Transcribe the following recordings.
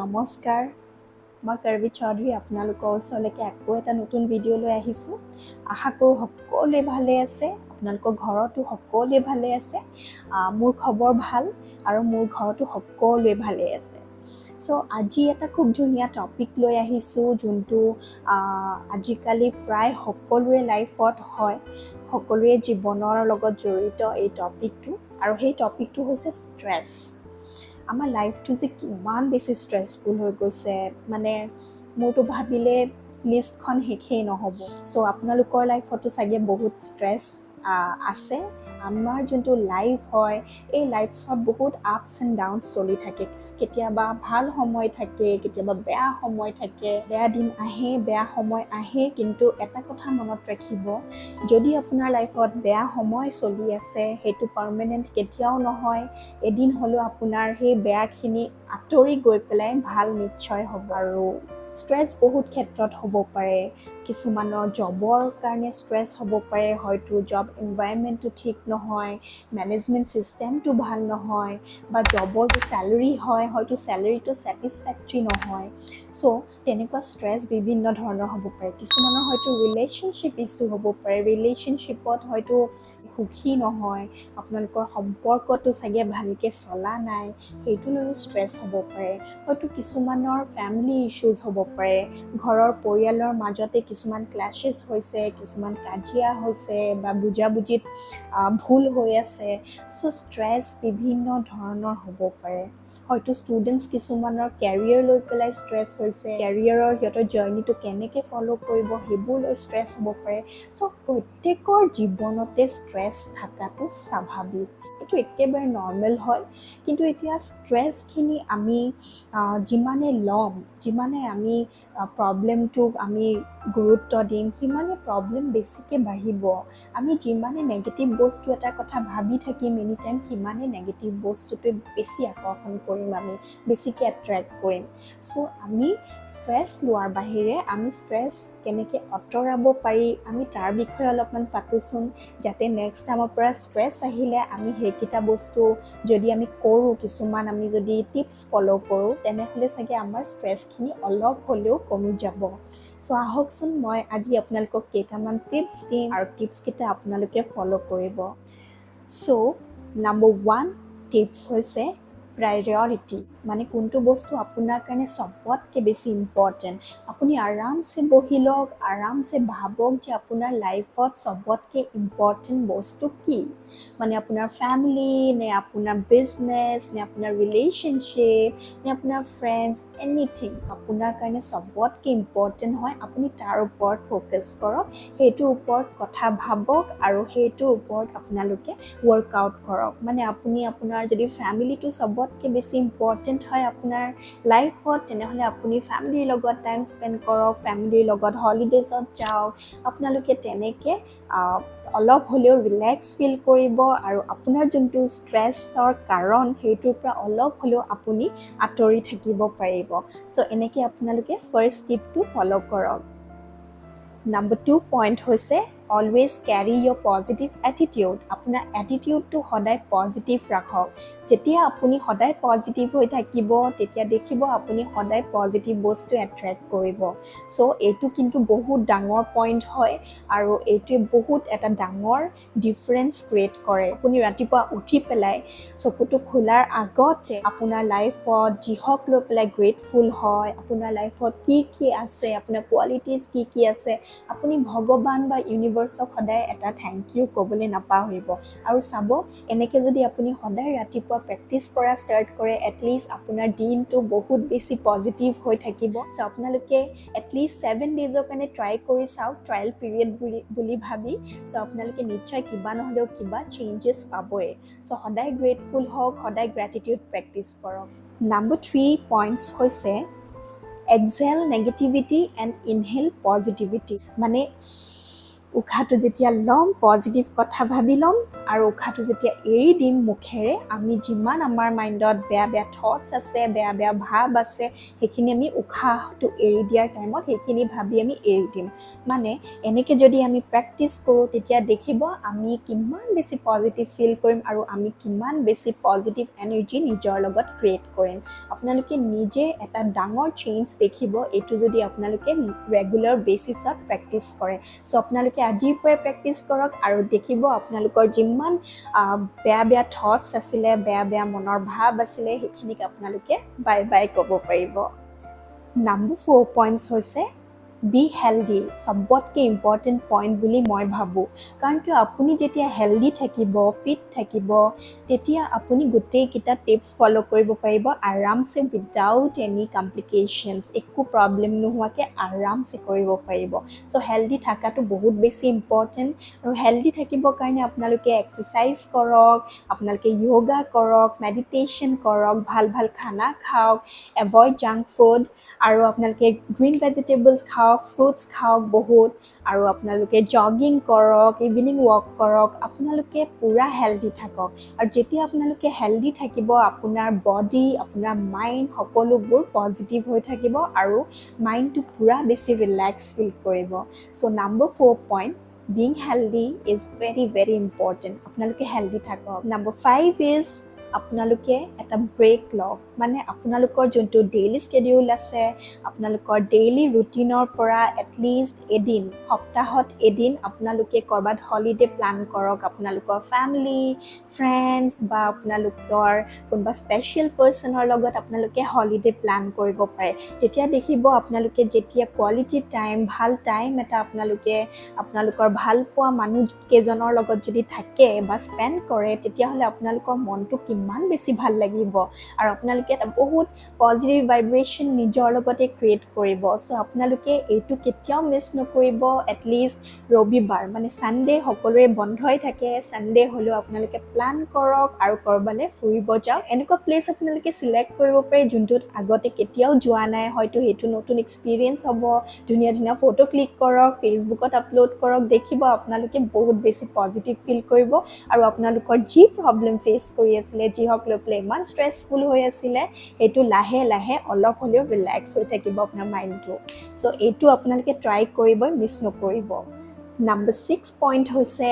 নমস্কাৰ, মই কাৰ্বি চৌধুৰী আপোনালোকৰ ওচৰলৈকে আকৌ এটা নতুন ভিডিঅ' লৈ আহিছোঁ। আশা কৰোঁ সকলোৱে ভালে আছে, আপোনালোকৰ ঘৰতো সকলোৱে ভালে আছে। মোৰ খবৰ ভাল আৰু মোৰ ঘৰতো সকলোৱে ভালে আছে। চ' আজি এটা খুব ধুনীয়া টপিক লৈ আহিছোঁ, যোনটো আজিকালি প্ৰায় সকলোৰে লাইফত হয়, সকলোৰে জীৱনৰ লগত জড়িত এই টপিকটো। আৰু সেই টপিকটো হৈছে ষ্ট্ৰেছ। আমাৰ লাইফটো যে কিমান বেছি ষ্ট্ৰেছফুল হৈ গৈছে, মানে মোৰতো ভাবিলে লিষ্টখন শেষেই নহ'ব। চ' আপোনালোকৰ লাইফতো চাগে বহুত ষ্ট্ৰেছ আছে। আমাৰ যোনটো লাইফ হয়, এই লাইফত বহুত আপছ এণ্ড ডাউনছ চলি থাকে। কেতিয়াবা ভাল সময় থাকে, কেতিয়াবা বেয়া সময় থাকে, বেয়া দিন আহে, বেয়া সময় আহে। কিন্তু এটা কথা মনত ৰাখিব, যদি আপোনাৰ লাইফত বেয়া সময় চলি আছে, সেইটো পাৰ্মানেণ্ট কেতিয়াও নহয়। এদিন হ'লেও আপোনাৰ সেই বেয়াখিনি আঁতৰি গৈ পেলাই ভাল নিশ্চয় হ'ব। আৰু ষ্ট্ৰেছ বহুত ক্ষেত্ৰত হ'ব পাৰে। কিছুমানৰ জবৰ কাৰণে ষ্ট্ৰেছ হ'ব পাৰে, হয়তো জব এনভাইৰনমেণ্টটো ঠিক নহয়, মেনেজমেণ্ট ছিষ্টেমটো ভাল নহয়, বা জবৰ যি চেলেৰি হয়, হয়তো চেলেৰিটো ছেটিছফেক্টৰী নহয়। চ' তেনেকুৱা ষ্ট্ৰেছ বিভিন্ন ধৰণৰ হ'ব পাৰে। কিছুমানৰ হয়তো ৰিলেশ্যনশ্বিপ ইছ্যু হ'ব পাৰে, ৰিলেশ্যনশ্বিপত হয়তো সুখী নহয়, আপোনালোকৰ সম্পৰ্কটো চাগে ভালকৈ চলা নাই, সেইটো লৈও ষ্ট্ৰেছ হ'ব পাৰে। হয়তো কিছুমানৰ ফেমিলি ইছ্যুজ হ'ব পাৰে, ঘৰৰ পৰিয়ালৰ মাজতে কিছুমান ক্লেছেছ হৈছে, কিছুমান কাজিয়া হৈছে বা বুজাবুজিত ভুল হৈ আছে। চ' ষ্ট্ৰেছ বিভিন্ন ধৰণৰ হ'ব পাৰে। হয়তো ষ্টুডেণ্টছ কিছুমানৰ কেৰিয়াৰ লৈ পেলাই ষ্ট্ৰেছ হৈছে, কেৰিয়াৰৰ সিহঁতৰ জাৰ্ণিটো কেনেকৈ ফ'ল' কৰিব, সেইবোৰ লৈ ষ্ট্ৰেছ হ'ব পাৰে। চ' প্ৰত্যেকৰ জীৱনতে ষ্ট্ৰেছ থকাটো স্বাভাৱিক, এইটো একেবাৰে নৰ্মেল হয়। কিন্তু এতিয়া ষ্ট্ৰেছখিনি আমি যিমানে ল'ম, যিমানে আমি প্ৰব্লেমটোক আমি গুৰুত্ব দিম, সিমানে প্ৰব্লেম বেছিকৈ বাঢ়িব। আমি যিমানে নেগেটিভ বস্তু এটা কথা ভাবি থাকিম এনি টাইম, সিমানে নেগেটিভ বস্তুটোৱে বেছি আকৰ্ষণ কৰিম, আমি বেছিকৈ এট্ৰেক্ট কৰিম। চ' আমি ষ্ট্ৰেছ লোৱাৰ বাহিৰে আমি ষ্ট্ৰেছ কেনেকৈ আঁতৰাব পাৰি, আমি তাৰ বিষয়ে অলপমান পাতোচোন, যাতে নেক্সট টাইমৰ পৰা ষ্ট্ৰেছ আহিলে আমি সেইকেইটা বস্তু যদি আমি কৰোঁ, কিছুমান আমি যদি টিপছ ফ'ল' কৰোঁ, তেনেহ'লে চাগে আমাৰ ষ্ট্ৰেছখিনি অলপ হ'লেও কমি যাব। চ' আহকচোন, মই আজি আপোনালোকক কেইটামান টিপছ দিম আৰু টিপছকেইটা আপোনালোকে ফ'ল' কৰিব। চ' নাম্বাৰ ওৱান টিপছ হৈছে প্ৰায়ৰিটি, মানে কোনটো বস্তু আপোনাৰ কাৰণে চবতকৈ বেছি ইম্পৰ্টেণ্ট। আপুনি আৰামছে বহি লওক, আৰামছে ভাবক যে আপোনাৰ লাইফত চবতকৈ ইম্পৰ্টেণ্ট বস্তু কি, মানে আপোনাৰ ফেমিলি নে আপোনাৰ বিজনেছ নে আপোনাৰ ৰিলেশ্যনশ্বিপ নে আপোনাৰ ফ্ৰেণ্ডছ, এনিথিং আপোনাৰ কাৰণে চবতকৈ ইম্পৰ্টেণ্ট হয়, আপুনি তাৰ ওপৰত ফ'কাছ কৰক, সেইটোৰ ওপৰত কথা ভাবক আৰু সেইটোৰ ওপৰত আপোনালোকে ৱৰ্কআউট কৰক। মানে আপুনি আপোনাৰ যদি ফেমিলিটো চবতকৈ বেছি ইম্পৰ্টেণ্ট হয় আপোনাৰ লাইফত, তেনেহ'লে আপুনি ফেমিলিৰ লগত টাইম স্পেণ্ড কৰক, ফেমিলিৰ লগত হলিডেজত যাওক। আপোনালোকে তেনেকৈ অলপ হ'লেও ৰিলেক্স ফিল কৰিব আৰু আপোনাৰ যোনটো ষ্ট্ৰেছৰ কাৰণ, সেইটোৰ পৰা অলপ হ'লেও আপুনি আঁতৰি থাকিব পাৰিব। চ' এনেকৈ আপোনালোকে ফাৰ্ষ্ট টিপটো ফ'ল' কৰক। নাম্বাৰ টু পইণ্ট হৈছে always carry your positive attitude. আপোনাৰ এটিটিউডটো সদায় পজিটিভ ৰাখক। যেতিয়া আপুনি সদায় পজিটিভ হৈ থাকিব, তেতিয়া দেখিব আপুনি সদায় পজিটিভ বস্তু এট্ৰেক্ট কৰিব। চ' এইটো কিন্তু বহুত ডাঙৰ পইণ্ট হয় আৰু এইটোৱে বহুত এটা ডাঙৰ ডিফাৰেঞ্চ ক্ৰিয়েট কৰে। আপুনি ৰাতিপুৱা উঠি পেলাই চকুটো খোলাৰ আগতে আপোনাৰ লাইফত যিহক লৈ পেলাই গ্ৰেটফুল হয়, আপোনাৰ লাইফত কি কি আছে, আপোনাৰ কোৱালিটিজ কি কি আছে, আপুনি ভগৱান বা ইউনিভাৰ্চক সদায় এটা thank U ক'বলৈ নাপাহৰিব। আৰু চাব, এনেকৈ যদি আপুনি সদায় ৰাতিপুৱা প্ৰেক্টিচ কৰা ষ্টাৰ্ট কৰে, এটলিষ্ট আপোনাৰ দিনটো বহুত বেছি পজিটিভ হৈ থাকিব। চ' আপোনালোকে এটলিষ্ট 7 ডেইজৰ কাৰণে ট্ৰাই কৰি চাওক, ট্ৰায়েল পিৰিয়ড বুলি ভাবি। চ' আপোনালোকে নিশ্চয় কিবা নহ'লেও কিবা চেঞ্জেছ পাবই। চ' সদায় গ্ৰেটফুল হওক, সদায় গ্ৰেটিটিউড প্ৰেক্টিচ কৰক। নাম্বাৰ থ্ৰী পইণ্টছ হৈছে exhale negativity and inhale positivity। মানে উশাহটো যেতিয়া ল'ম, পজিটিভ কথা ভাবি ল'ম আৰু উশাহটো যেতিয়া এৰি দিম মুখেৰে, আমি যিমান আমাৰ মাইণ্ডত বেয়া বেয়া থটছ আছে, বেয়া বেয়া ভাৱ আছে, সেইখিনি আমি উশাহটো এৰি দিয়াৰ টাইমত সেইখিনি ভাবি আমি এৰি দিম। মানে এনেকৈ যদি আমি প্ৰেক্টিচ কৰোঁ, তেতিয়া দেখিব আমি কিমান বেছি পজিটিভ ফিল কৰিম আৰু আমি কিমান বেছি পজিটিভ এনাৰ্জি নিজৰ লগত ক্ৰিয়েট কৰিম। আপোনালোকে নিজে এটা ডাঙৰ চেঞ্জ দেখিব এইটো যদি আপোনালোকে ৰেগুলাৰ বেচিছত প্ৰেক্টিচ কৰে। চ' আপোনালোকে আজিৰ পৰাই প্ৰেক্টিচ কৰক আৰু দেখিব আপোনালোকৰ যিমান বেয়া বেয়া থটছ আছিলে, বেয়া বেয়া মনৰ ভাৱ আছিলে, সেইখিনিক আপোনালোকে বাই বাই ক'ব পাৰিব। নাম্বাৰ 4 পইণ্টছ হৈছে বি হেল্ডি। চবতকৈ ইম্পৰ্টেণ্ট পইণ্ট বুলি মই ভাবোঁ। কাৰণ কিয়, আপুনি যেতিয়া হেল্ডি থাকিব, ফিট থাকিব, তেতিয়া আপুনি গোটেইকেইটা টিপছ ফ'ল' কৰিব পাৰিব আৰামছে, উইদাউট এনি কমপ্লিকেশ্যনছ, একো প্ৰব্লেম নোহোৱাকৈ আৰামছে কৰিব পাৰিব। চ' হেল্ডি থকাটো বহুত বেছি ইম্পৰ্টেণ্ট আৰু হেল্ডি থাকিবৰ কাৰণে আপোনালোকে এক্সাৰচাইজ কৰক, আপোনালোকে য়োগা কৰক, মেডিটেশ্যন কৰক, ভাল ভাল খানা খাওক, এভইড জাংক ফুড আৰু আপোনালোকে গ্ৰীণ ভেজিটেবলছ খাওক, ফ্ৰুটছ খাওক বহুত আৰু আপোনালোকে জগিং কৰক, ইভিনিং ৱাক কৰক। আপোনালোকে পূৰা হেল্ডি থাকক আৰু যেতিয়া আপোনালোকে হেল্ডি থাকিব, আপোনাৰ বডি, আপোনাৰ মাইণ্ড সকলোবোৰ পজিটিভ হৈ থাকিব আৰু মাইণ্ডটো পূৰা বেছি ৰিলেক্স ফিল কৰিব। So number 4 point, being healthy is very very important. আপোনালোকে হেল্ডি থাকক। নাম্বাৰ 5 is আপোনালোকে এটা ব্ৰেক লওক। মানে আপোনালোকৰ যোনটো ডেইলি স্কেডিউল আছে, আপোনালোকৰ ডেইলি ৰুটিনৰ পৰা এটলিষ্ট এদিন, সপ্তাহত এদিন আপোনালোকে ক'ৰবাত হলিডে প্লান কৰক। আপোনালোকৰ ফেমিলি, ফ্ৰেণ্ডছ বা আপোনালোকৰ কোনোবা স্পেচিয়েল পাৰ্চনৰ লগত আপোনালোকে হলিডে প্লান কৰিব পাৰে। তেতিয়া দেখিব আপোনালোকে যেতিয়া কোৱালিটি টাইম, ভাল টাইম এটা আপোনালোকে আপোনালোকৰ ভাল পোৱা মানুহকেইজনৰ লগত যদি থাকে বা স্পেণ্ড কৰে, তেতিয়াহ'লে আপোনালোকৰ মনটো কিমান বেছি ভাল লাগিব আৰু আপোনালোকে এটা বহুত পজিটিভ ভাইব্ৰেশ্যন নিজৰ লগতে ক্ৰিয়েট কৰিব। চ' আপোনালোকে এইটো কেতিয়াও মিছ নকৰিব। এটলিষ্ট ৰবিবাৰ, মানে ছানডে সকলোৰে বন্ধই থাকে, ছানডে হ'লেও আপোনালোকে প্লান কৰক আৰু ক'ৰবালৈ ফুৰিব যাওক। এনেকুৱা প্লেচ আপোনালোকে চিলেক্ট কৰিব পাৰে যোনটোত আগতে কেতিয়াও যোৱা নাই, হয়তো সেইটো নতুন এক্সপিৰিয়েঞ্চ হ'ব। ধুনীয়া ধুনীয়া ফটো ক্লিক কৰক, ফেচবুকত আপলোড কৰক। দেখিব আপোনালোকে বহুত বেছি পজিটিভ ফিল কৰিব আৰু আপোনালোকৰ যি প্ৰব্লেম ফেচ কৰি আছিলে, যিহক লৈ পেলাই ইমান ষ্ট্ৰেছফুল হৈ আছিলে, সেইটো লাহে লাহে অলপ হ'লেও ৰিলেক্স হৈ থাকিব আপোনাৰ মাইণ্ডটো। চ' এইটো আপোনালোকে ট্ৰাই কৰিবই, মিছ নকৰিব। নাম্বাৰ 6 পইণ্ট হৈছে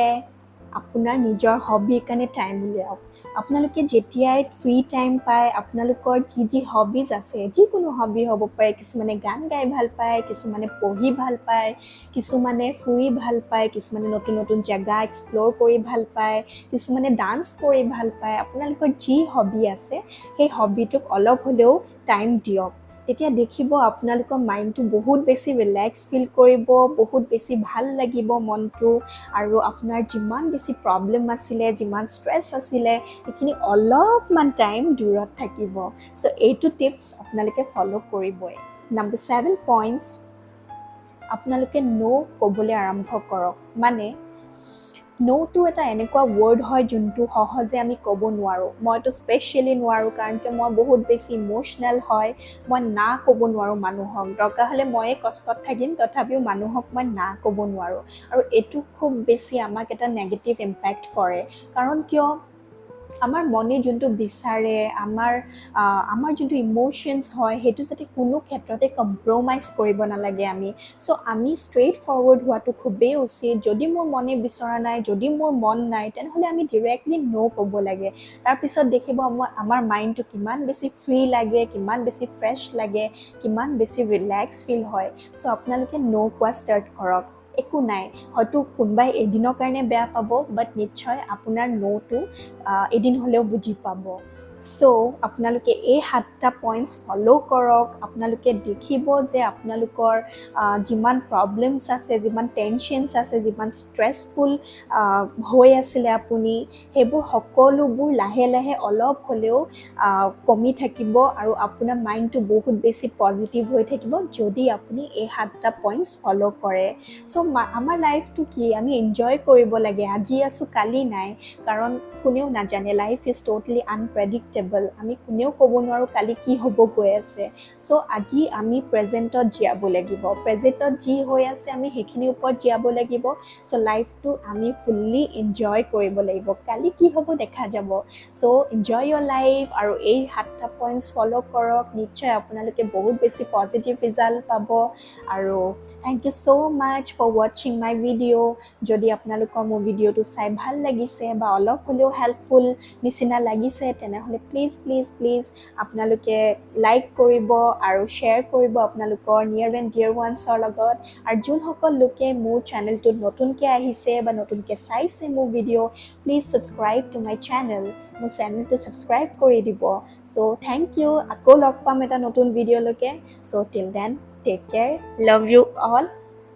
আপোনাৰ নিজৰ হবিৰ কাৰণে টাইম উলিয়াওক। আপোনালোকে যেতিয়াই ফ্ৰী টাইম পায়, আপোনালোকৰ যি যি হবিজ আছে, যিকোনো হবি হ'ব পাৰে, কিছুমানে গান গাই ভাল পায়, কিছুমানে পঢ়ি ভাল পায়, কিছুমানে ফুৰি ভাল পায়, কিছুমানে নতুন নতুন জেগা এক্সপ্ল'ৰ কৰি ভাল পায়, কিছুমানে ডান্স কৰি ভাল পায়, আপোনালোকৰ যি হবি আছে সেই হবিটোক অলপ হ'লেও টাইম দিয়ক। তেতিয়া দেখিব আপোনালোকৰ মাইণ্ডটো বহুত বেছি ৰিলেক্স ফিল কৰিব, বহুত বেছি ভাল লাগিব মনটো আৰু আপোনাৰ যিমান বেছি প্ৰব্লেম আছিলে, যিমান ষ্ট্ৰেছ আছিলে, সেইখিনি অলপমান টাইম দূৰত থাকিব। চ' এইটো টিপছ আপোনালোকে ফ'ল' কৰিবই। নাম্বাৰ 7 পইণ্টছ, আপোনালোকে ন' ক'বলৈ আৰম্ভ কৰক। মানে ন'টো এটা এনেকুৱা ৱৰ্ড হয় যোনটো সহজে আমি ক'ব নোৱাৰোঁ। মইতো স্পেচিয়েলি নোৱাৰোঁ, কাৰণ কিয় মই বহুত বেছি ইম'চনেল হয়। মই না ক'ব নোৱাৰোঁ মানুহক। দৰকাৰ হ'লে ময়ে কষ্টত থাকিম, তথাপিও মানুহক মই না ক'ব নোৱাৰোঁ। আৰু এইটো খুব বেছি আমাক এটা নেগেটিভ ইম্পেক্ট কৰে। কাৰণ কিয়, আমাৰ মনে যোনটো বিচাৰে, আমাৰ যোনটো ইম'শ্যনছ হয়, সেইটো যাতে কোনো ক্ষেত্ৰতে কম্প্ৰমাইজ কৰিব নালাগে আমি। চ' আমি ষ্ট্ৰেইট ফৰৱাৰ্ড হোৱাটো খুবেই উচিত। যদি মোৰ মনে বিচৰা নাই, যদি মোৰ মন নাই, তেনেহ'লে আমি ডিৰেক্টলি ন' ক'ব লাগে। তাৰপিছত দেখিব আমাৰ মাইণ্ডটো কিমান বেছি ফ্ৰী লাগে, কিমান বেছি ফ্ৰেছ লাগে, কিমান বেছি ৰিলেক্স ফিল হয়। চ' আপোনালোকে ন' কোৱা ষ্টাৰ্ট কৰক। একো নাই, হয়তো কোনোবাই এদিনৰ কাৰণে বেয়া পাব, বাট নিশ্চয় আপোনাৰ ন'টো এদিন হ'লেও বুজি পাব। চ' আপোনালোকে এই সাতটা পইণ্টছ ফ'ল' কৰক। আপোনালোকে দেখিব যে আপোনালোকৰ যিমান প্ৰব্লেমছ আছে, যিমান টেনশ্যনছ আছে, যিমান ষ্ট্ৰেছফুল হৈ আছিলে আপুনি, সেইবোৰ সকলোবোৰ লাহে লাহে অলপ হ'লেও কমি থাকিব আৰু আপোনাৰ মাইণ্ডটো বহুত বেছি পজিটিভ হৈ থাকিব যদি আপুনি এই সাতটা পইণ্টছ ফ'ল' কৰে। চ' আমাৰ লাইফটো কি, আমি এনজয় কৰিব লাগে। আজি আছোঁ, কালি নাই। কাৰণ কোনেও নাজানে, life is totally unpredictable. Unpredictable. আমি কোনেও ক'ব নোৱাৰোঁ কালি কি হ'ব গৈ আছে। চ' আজি আমি প্ৰেজেণ্টত জীয়াব লাগিব। প্ৰেজেণ্টত যি হৈ আছে, আমি সেইখিনিৰ ওপৰত জীয়াব লাগিব। চ' লাইফটো আমি ফুল্লি এনজয় কৰিব লাগিব। কালি কি হ'ব দেখা যাব। So enjoy your life আৰু এই সাতটা পইণ্টছ ফ'ল' কৰক। নিশ্চয় আপোনালোকে বহুত বেছি পজিটিভ ৰিজাল্ট পাব। আৰু thank you so much for watching my video. যদি আপোনালোকৰ মোৰ ভিডিঅ'টো চাই ভাল লাগিছে বা অলপ হ'লেও হেল্পফুল নিচিনা লাগিছে, তেনেহ'লে প্লিজ, প্লিজ, প্লিজ আপোনালোকে লাইক কৰিব আৰু শ্বেয়াৰ কৰিব আপোনালোকৰ নিয়াৰ এণ্ড ডিয়াৰ ওৱানছৰ লগত। আৰু যোনসকল লোকে মোৰ চেনেলটোত নতুনকৈ আহিছে বা নতুনকৈ চাইছে মোৰ video, please subscribe to my channel. মোৰ চেনেলটো ছাবস্ক্ৰাইব কৰি দিব। চ' thank U. আকৌ লগ পাম এটা নতুন ভিডিঅ'লৈকে। So till then, take care, love you all,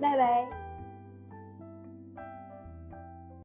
bye bye.